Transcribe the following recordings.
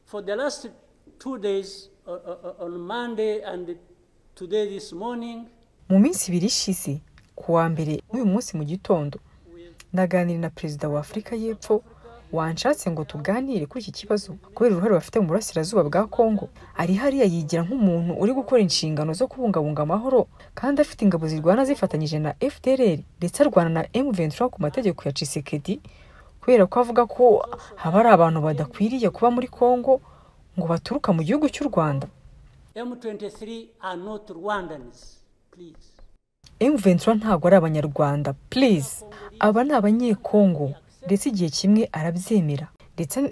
For the last 2 days, on Monday and today this morning, Mu minsi 2 ishize, ku wa mbere n'uyu munsi mu gitondo, ndaganira na Perezida wa Afurika y'Epfo wanshatse ngo tuganire kuri iki kibazo kubera uruhare bafite mu burasirazuba bwa Kongo. Ari hariya yigira nk'umuntu uri gukora inshingano zo kubungabunga amahoro kandi afite ingabo zirwana zifatanyije na FDLR ndetse arwana na M23 ku mategeko ya Tshisekedi, kubera ko avuga ko haba ari abantu badakwiriye kuba muri Kongo ngo baturuka mu gihugu cy'u Rwanda. M23 are not Rwandans, please. M23 ntabwo ari abanyarwanda, please. Aba ni abanyekongo, ndetse igihe kimwe arabyemera.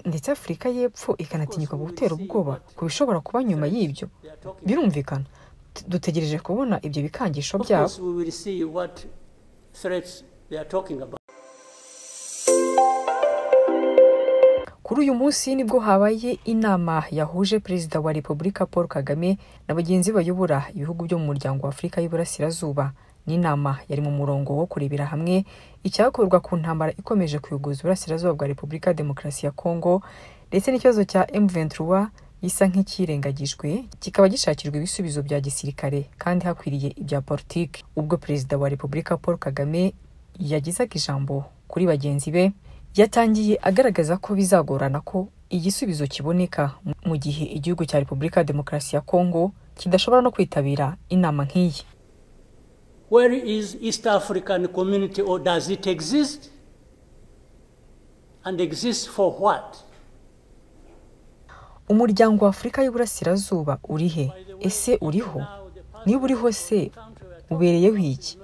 Ndetse Afurika y'Epfo ikanatinyuka gutera ubwoba ku bishobora kuba nyuma y'ibyo. Birumvikana, dutegereje kubona ibyo bikangisho byabo. Of course we will see what threats they are talking about. Kuri uyu munsi nibwo habaye inama yahuje Perezida wa Repubulika Paul Kagame na bagenzi bayobora ibihugu byo mu muryango wa Afurika y'Iburasirazuba. Ni inama yari mu murongo wo kurebera hamwe icyakorwa ku ntambara ikomeje kuyuguza Uburasirazuba bwa Repubulika ya Demokarasi ya Kongo, ndetse n'ikibazo cya M23 gisa nk'ikirengagijwe kikaba gishakirwa ibisubizo bya gisirikare kandi hakwiriye ibya politiki. Ubwo Perezida wa Repubulika Paul Kagame yagizaga ijambo kuri bagenzi be, yatangiye agaragaza ko bizagorana ko igisubizo kiboneka mu gihe igihugu cya Repubulika ya Demokarasi ya Kongo kidashobora no kwitabira inama nk'iyi. Where is East African Community, or does it exist? And exists for what? Umuryango wa Afurika y'Iburasirazuba uri he? Ese uriho? Niba uriho se ubereyeho iki?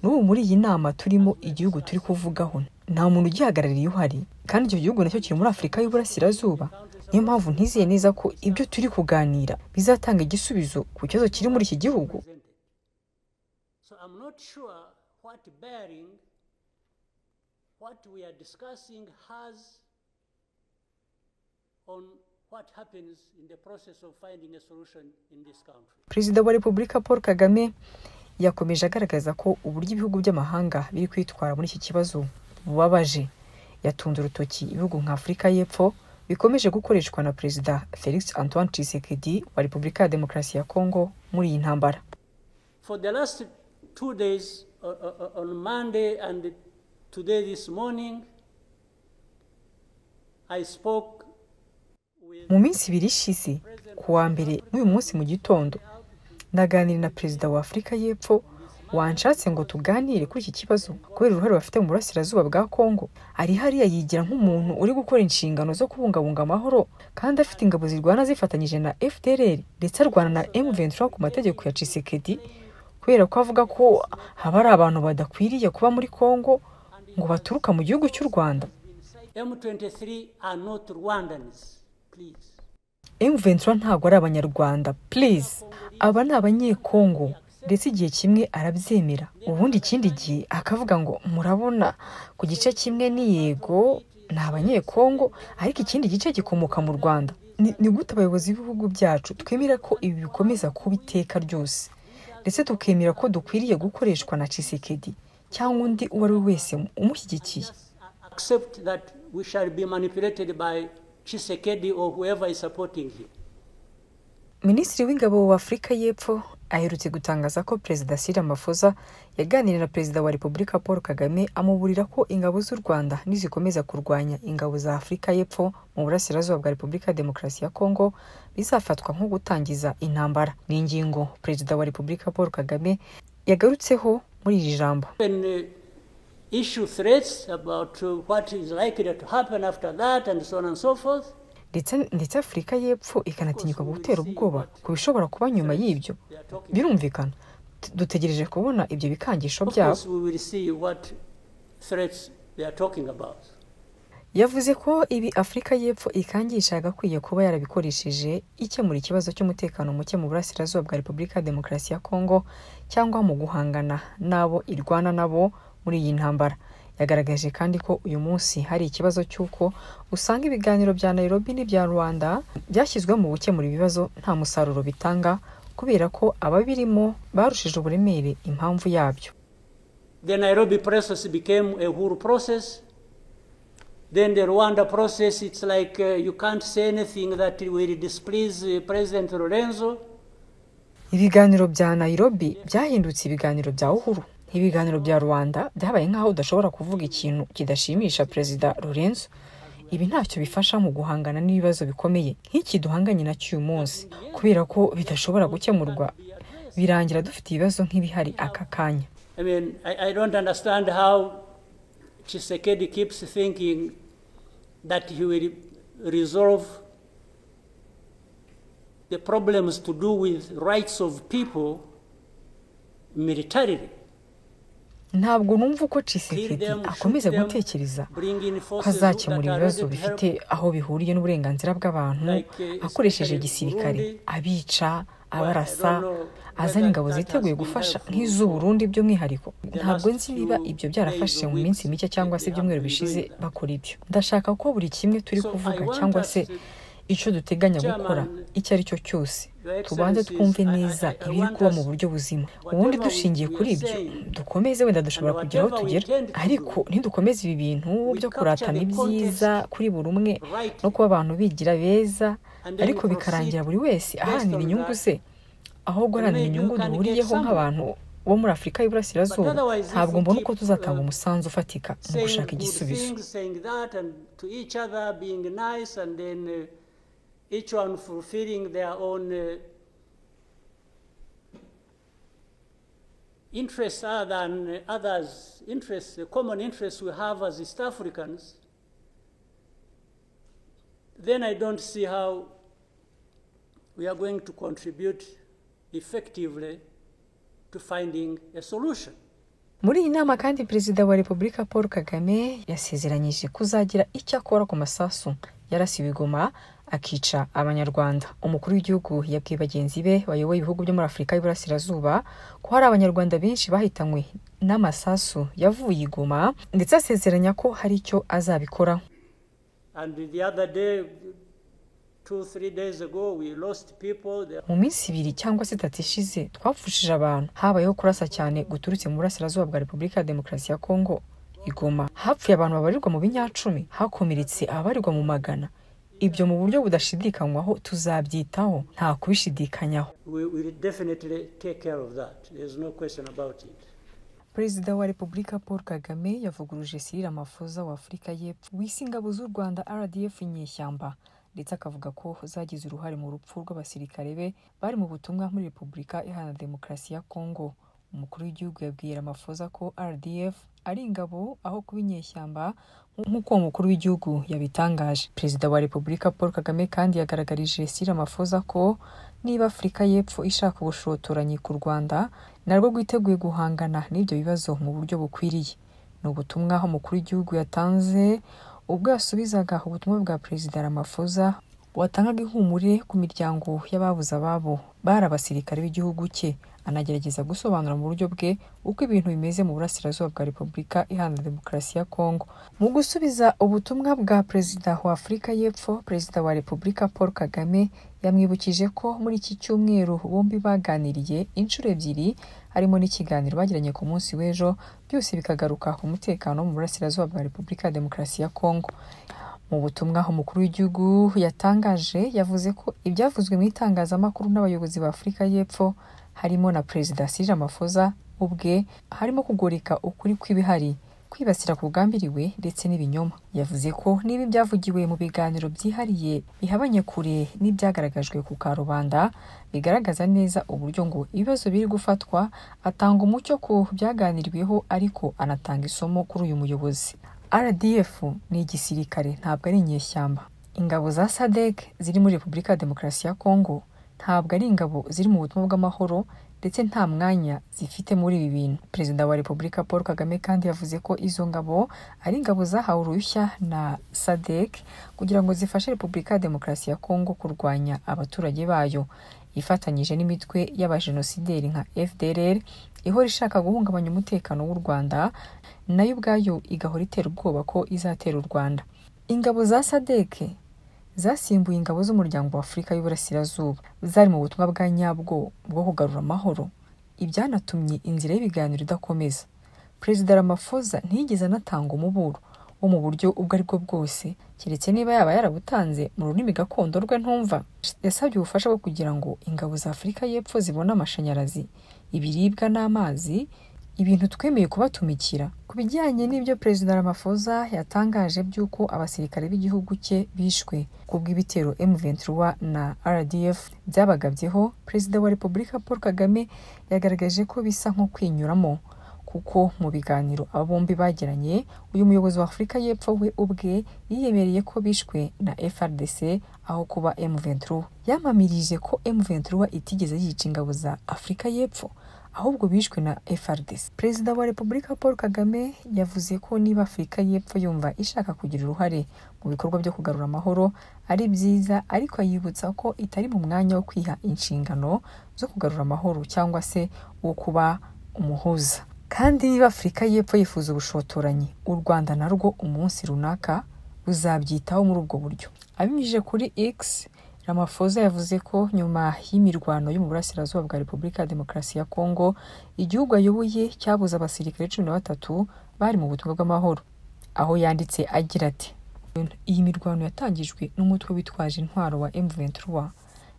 N'ubu muri iyi nama turimo igihugu turi kuvugaho nta muntu ugihagarariye uhari, kandi icyo gihugu nacyo kiri muri Afurika y'Iburasirazuba. Niyo mpamvu ntizeye neza ko ibyo turi kuganira bizatanga igisubizo ku kibazo kiri muri iki gihugu. So I'm not sure what bearing what we are discussing has on what happens in the process of finding a solution in this country. Perezida wa Repubulika Paul Kagame yakomeje agaragaza ko uburyo ibihugu by'amahanga biri kwitwara muri iki kibazo bubabaje. Yatunze urutoki ibihugu nka Afurika y'Epfo bikomeje gukoreshwa na Perezida Felix Antoine Tshisekedi wa Repubulika ya Demokarasi ya Kongo muri iyi ntambara. For the last 2 days, on Monday and today this morning, I spoke with Mu minsi 2 ishize, ku wa mbere n'uyu munsi mu gitondo, ndaganira na Perezida wa Afurika y'Epfo wanshatse ngo tuganire kuri iki kibazo kubera uruhare bafite mu burasirazuba bwa Kongo. Ari hariya yigira nk'umuntu uri gukora inshingano zo kubungabunga amahoro kandi afite ingabo zirwana zifatanyije na FDLR ndetse arwana na M23 ku mategeko ya Tshisekedi, kubera ko avuga ko haba ari abantu badakwiriye kuba muri Kongo ngo baturuka mu gihugu cy'u Rwanda. M23 are not Rwandans, please. M23 ntabwo ari abanyarwanda, please. Aba ni abanyekongo, ndetse igihe kimwe arabyemera, ubundi ikindi gihe akavuga ngo murabona ku gice kimwe ni yego ni abanyekongo, ariko ikindi gice gikomoka mu Rwanda. Ni gute abayobozi b'ibihugu byacu twemera ko ibi bikomeza kuba iteka ryose, ndetse tukemera ko dukwiriye gukoreshwa na Tshisekedi cyangwa undi uwo ari we wese umushyigikiye? Accept that we shall be manipulated by Tshisekedi or whoever is supporting him. Minisitiri w'Ingabo wa Afurika y'Epfo aherutse gutangaza ko Perezida Cyril Ramaphosa yaganiriye na Perezida wa Repubulika Paul Kagame amuburira ko ingabo z'u Rwanda nizikomeza kurwanya ingabo za Afurika y'Epfo mu burasirazuba bwa Repubulika ya Demokarasi ya Kongo bizafatwa nko gutangiza intambara. Ni ingingo Perezida wa Repubulika Paul Kagame yagarutseho muri iri jambo. Issue threats about what is likely to happen after that and so on and so forth. Ndetse Afurika y'Epfo ikanatinyuka gutera ubwoba ku bishobora kuba nyuma y'ibyo. Birumvikana, dutegereje kubona ibyo bikangisho byabo. Of course we will see what threats they are talking about. Yavuze ko ibi Afurika y'Epfo ikangisha yagakwiye kuba yarabikoresheje ikemura ikibazo cy'umutekano muke mu burasirazuba bwa Repubulika ya Demokarasi ya Kongo cyangwa mu guhangana n'abo irwana nabo muri iyi ntambara. Yagaragaje kandi ko uyu munsi hari ikibazo cy'uko usanga ibiganiro bya Nairobi n'ibya Rwanda byashyizwe mu gukemura ibibazo nta musaruro bitanga kubera ko ababirimo barushije uburemere impamvu yabyo. The Nairobi process became a Uhuru process. Then the Rwanda process, it's like you can't say anything that will displease President Lorenzo. Ibiganiro bya Nairobi byahindutse ibiganiro bya Uhuru. Ibiganiro bya Rwanda byabaye nk'aho udashobora kuvuga ikintu kidashimisha Perezida Lorenzo. Ibi ntacyo bifasha mu guhangana n'ibibazo bikomeye nk'iki duhanganye nacyo uyu munsi, kubera ko bidashobora gukemurwa birangira dufite ibibazo nk'ibihari aka kanya. I mean, I don't understand how Tshisekedi keeps thinking that he will resolve the problems to do with rights of people militarily. Ntabwo numva uko Tshisekedi akomeza gutekereza ko azakemura ibibazo bifite aho bihuriye n'uburenganzira bw'abantu akoresheje igisirikare, abica, abarasa, azana ingabo ziteguye gufasha nk'iz'u Burundi by'umwihariko. Ntabwo nzi niba ibyo byarafashe mu minsi mike cyangwa se ibyumweru bishize bakora ibyo. Ndashaka ko buri kimwe turi kuvuga cyangwa se icyo duteganya gukora icyo ari cyo cyose tubanze twumve neza ibiri kuba mu buryo buzima, ubundi dushingiye kuri ibyo dukomeze, wenda dushobora kugira aho tugera. Ariko ntidukomeze ibi bintu byo kuratana ibyiza kuri buri umwe no kuba abantu bigira beza, ariko bikarangira buri wese aharanira inyungu ze aho guharanira inyungu duhuriyeho nk'abantu bo muri Afurika y'Iburasirazuba. Ntabwo mbona uko tuzatanga umusanzu ufatika mu gushaka igisubizo. Each one fulfilling their own interests other than others' interests, the common interests we have as East Africans, then I don't see how we are going to contribute effectively to finding a solution. Muri iyi nama kandi Perezida wa Repubulika Paul Kagame yasezeranyije kuzagira icyo akora ku masasu yarasiwe i Goma akica Abanyarwanda. Umukuru w'igihugu yabwiye bagenzi be bayoboye ibihugu byo muri Afurika y'Iburasirazuba ko hari Abanyarwanda benshi bahitanywe n'amasasu yavuye i Goma, ndetse asezeranya ko hari icyo azabikoraho. And the other day, 2-3 days ago, we lost people. Mu minsi 2 cyangwa se 3 ishize twapfushije abantu. Habayeho kurasa cyane guturutse mu burasirazuba bwa Repubulika ya Demokarasi ya Kongo i Goma. Hapfuye abantu babarirwa mu binyacumi, hakomeretse ababarirwa mu magana. Ibyo mu buryo budashidikanywaho tuzabyitaho, nta kubishidikanyaho. We will definitely take care of that. There's no question about it. Perezida wa Repubulika Paul Kagame yavuguruje Cyril Ramaphosa wa Afurika y'Epfo wise ingabo z'u Rwanda RDF inyeshyamba, ndetse akavuga ko zagize uruhare mu rupfu rw'abasirikare be bari mu butumwa muri Repubulika Iharanira Demokarasi ya Kongo. Umukuru w'igihugu yabwiye Ramaphosa ko RDF ari ingabo aho kuba inyeshyamba, nk'uko uwo mukuru w'igihugu yabitangaje. Perezida wa Repubulika Paul Kagame kandi yagaragarije Cyril Ramaphosa ko niba Afurika y'Epfo ishaka ubushotoranyi ku Rwanda, narwo rwiteguye guhangana n'ibyo bibazo mu buryo bukwiriye. Ni ubutumwa umukuru w'igihugu yatanze ubwo yasubizaga ubutumwa bwa Perezida Ramaphosa watangaga ihumure ku miryango y'ababuze ababo bari abasirikare b'igihugu cye, anagerageza gusobanura mu buryo bwe uko ibintu bimeze mu burasirazuba bwa Repubulika Iharanira Demokarasi ya Kongo. Mu gusubiza ubutumwa bwa Perezida wa Afurika y'Epfo, Perezida wa Repubulika Paul Kagame yamwibukije ko muri iki cyumweru bombi baganiriye inshuro 2, harimo n'ikiganiro bagiranye ku munsi w'ejo, byose bikagaruka ku mutekano mu burasirazuba bwa Repubulika ya Demokarasi ya Kongo. Mu butumwa umukuru w'igihugu yatangaje, yavuze ko ibyavuzwe mu itangazamakuru n'abayobozi ba Afurika y'Epfo harimo na Perezida Cyril Ramaphosa ubwe, harimo kugoreka ukuri kw'ibihari, kwibasira kugambiriwe ndetse n'ibinyoma. Yavuze ko niba ibyavugiwe mu biganiro byihariye bihabanye kure n'ibyagaragajwe ku karubanda, bigaragaza neza uburyo ngo ibibazo biri gufatwa, atanga umucyo ku byaganiriweho, ariko anatanga isomo kuri uyu muyobozi. RDF ni igisirikare, ntabwo ari inyeshyamba. Ingabo za SADC ziri muri Repubulika ya Demokarasi ya Kongo ntabwo ari ingabo ziri mu butumwa bw'amahoro, ndetse nta mwanya zifite muri ibi bintu. Perezida wa Repubulika Paul Kagame kandi yavuze ko izo ngabo ari ingabo zahawe uruhushya na SADC kugira ngo zifashe Repubulika ya Demokarasi ya Kongo kurwanya abaturage bayo, ifatanyije n'imitwe y'abajenosideri nka FDLR ihora ishaka guhungabanya umutekano w'u Rwanda, nayo ubwayo igahora itera ubwoba ko izatera u Rwanda. Ingabo za SADC zasimbuye ingabo z'umuryango wa Afurika y'Iburasirazuba zari mu butumwa bwa nyabwo bwo kugarura amahoro, ibyanatumye inzira y'ibiganiro idakomeza. Perezida Ramaphosa ntiyigeze anatanga umuburo wo mu buryo ubwo aribwo bwose, keretse niba yaba yarabutanze mu rurimi gakondo rwe ntumva. Yasabye ubufasha bwo kugira ngo ingabo za Afurika y'Epfo zibone amashanyarazi, ibiribwa n'amazi, ibintu twemeye kubatumikira. Ku bijyanye n'ibyo Perezida Ramaphosa yatangaje by'uko abasirikare b'igihugu cye bishwe kubw'ibitero M23 na RDF byabagabyeho, Perezida wa Repubulika Paul Kagame yagaragaje ko bisa nko kwinyuramo, kuko mu biganiro aba bombi bagiranye, uyu muyobozi wa Afurika y'Epfo we ubwe yiyemereye ko bishwe na FARDC aho kuba M23. Yamamirije ko M23 itigeze yica ingabo za Afurika y'Epfo, ahubwo bishwe na FARDC. Perezida wa Repubulika Paul Kagame yavuze ko niba Afurika y'Epfo yumva ishaka kugira uruhare mu bikorwa byo kugarura amahoro ari byiza, ariko yibutsa ko itari mu mwanya wo kwiha inshingano zo kugarura amahoro cyangwa se wo kuba umuhuza. Kandi niba Afurika y'Epfo yifuza ubushotoranyi, u Rwanda narwo umunsi runaka ruzabyitaho muri ubwo buryo. Abinyujije kuri X, Ramaphosa yavuze ko nyuma y'imirwano yo mu burasirazuba bwa Repubulika ya Demokarasi ya Kongo, igihugu ayoboye cyabuze abasirikare 13 bari mu butumwa bw'amahoro. Aho yanditse agira ati: iyi mirwano yatangijwe n'umutwe witwaje intwaro wa M23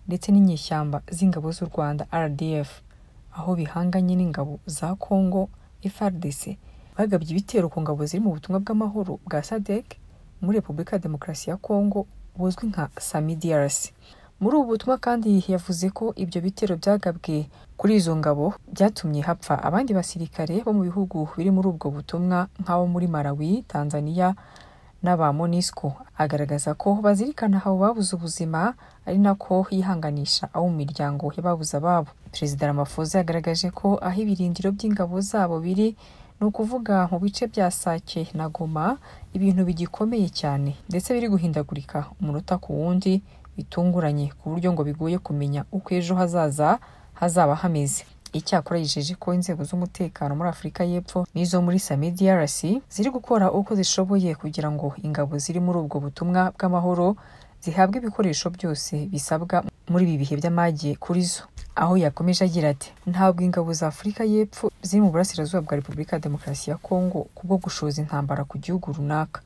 ndetse n'inyeshyamba z'ingabo z'u Rwanda RDF, aho bihanganye n'ingabo za Kongo FARDC bagabye ibitero ku ngabo ziri mu butumwa bw'amahoro bwa SADC muri Repubulika ya Demokarasi ya Kongo buzwi nka SAMIDRC. Muri ubu butumwa kandi yavuze ko ibyo bitero byagabwe kuri izo ngabo byatumye hapfa abandi basirikare bo mu bihugu biri muri ubwo butumwa nk'abo muri Malawi, Tanzania n'aba MONUSCO. Agaragaza ko bazirikana abo babuze ubuzima, ari nako yihanganisha abo mu miryango y'ababuze ababo. Perezida Ramaphosa yagaragaje ko aho ibirindiro by'ingabo zabo biri, ni ukuvuga mu bice bya Sake na Goma, ibintu bigikomeye cyane ndetse biri guhindagurika umunota ku wundi bitunguranye, ku buryo ngo bigoye kumenya uko ejo hazaza hazaba hameze. Icyakora yijeje ko inzego z'umutekano muri Afurika y'Epfo n'izo muri SAMIDRC ziri gukora uko zishoboye kugira ngo ingabo ziri muri ubwo butumwa bw'amahoro zihabwe ibikoresho byose bisabwa muri ibi bihe by'amage kuri zo. Aho yakomeje agira ati: ntabwo ingabo za Afurika y'Epfo ziri mu burasirazuba bwa Repubulika ya Demokarasi ya Kongo kubwo gushoza intambara ku gihugu runaka.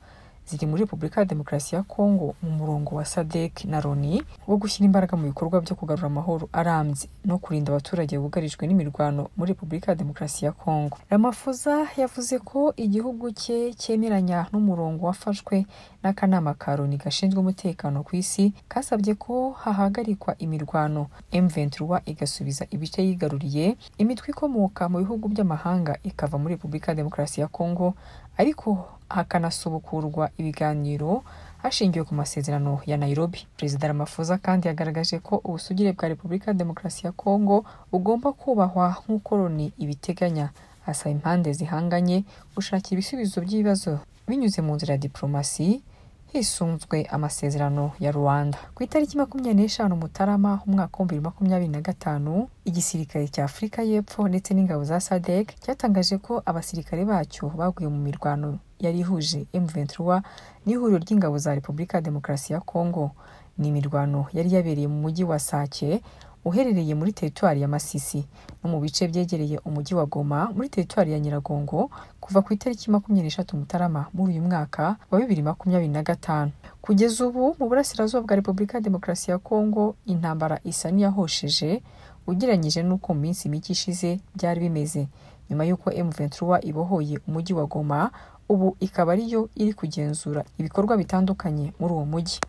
Ziri muri Repubulika ya Demokarasi ya Kongo mu murongo wa SADC na Loni wo gushyira imbaraga mu bikorwa byo kugarura amahoro arambye no kurinda abaturage bugarijwe n'imirwano muri Repubulika ya Demokarasi ya Kongo. Ramaphosa yavuze ko igihugu cye cyemeranya n'umurongo wafashwe n'akanama ka Loni gashinzwe umutekano ku isi, kasabye ko hahagarikwa imirwano, M23 igasubiza ibice yigaruriye, imitwe ikomoka mu bihugu by'amahanga ikava muri Repubulika ya Demokarasi ya Kongo, ariko hakanasubukurwa ibiganiro hashingiwe ku masezerano ya Nairobi. Perezida Ramaphosa kandi yagaragaje ko ubusugire bwa Repubulika ya Demokarasi ya Kongo bugomba kubahwa nk'uko Loni ibiteganya, asaba impande zihanganye gushakira ibisubizo by'ibibazo binyuze mu nzira ya diplomasi hisunzwe amasezerano ya Rwanda. Ku itariki 25 Mutarama umwaka wa 2025, igisirikare cya Afurika y'Epfo ndetse n'ingabo za SADC cyatangaje ko abasirikare bacyo baguye mu mirwano yari ihuje M23 n'ihuriro ry'ingabo za Repubulika ya Demokarasi ya Kongo. Ni imirwano yari yabereye mu mujyi wa Sake uherereye muri teritwari ya Masisi no mu bice byegereye umujyi wa Goma muri teritwari ya Nyiragongo kuva ku itariki 23 Mutarama muri uyu mwaka wa 2025. Kugeza ubu mu burasirazuba bwa Repubulika ya Demokarasi ya Kongo intambara isa n'iyahosheje ugereranyije n'uko mu minsi mike ishize byari bimeze, nyuma y'uko M23 ibohoye umujyi wa Goma, ubu ikaba ariyo iri kugenzura ibikorwa bitandukanye muri uwo mujyi.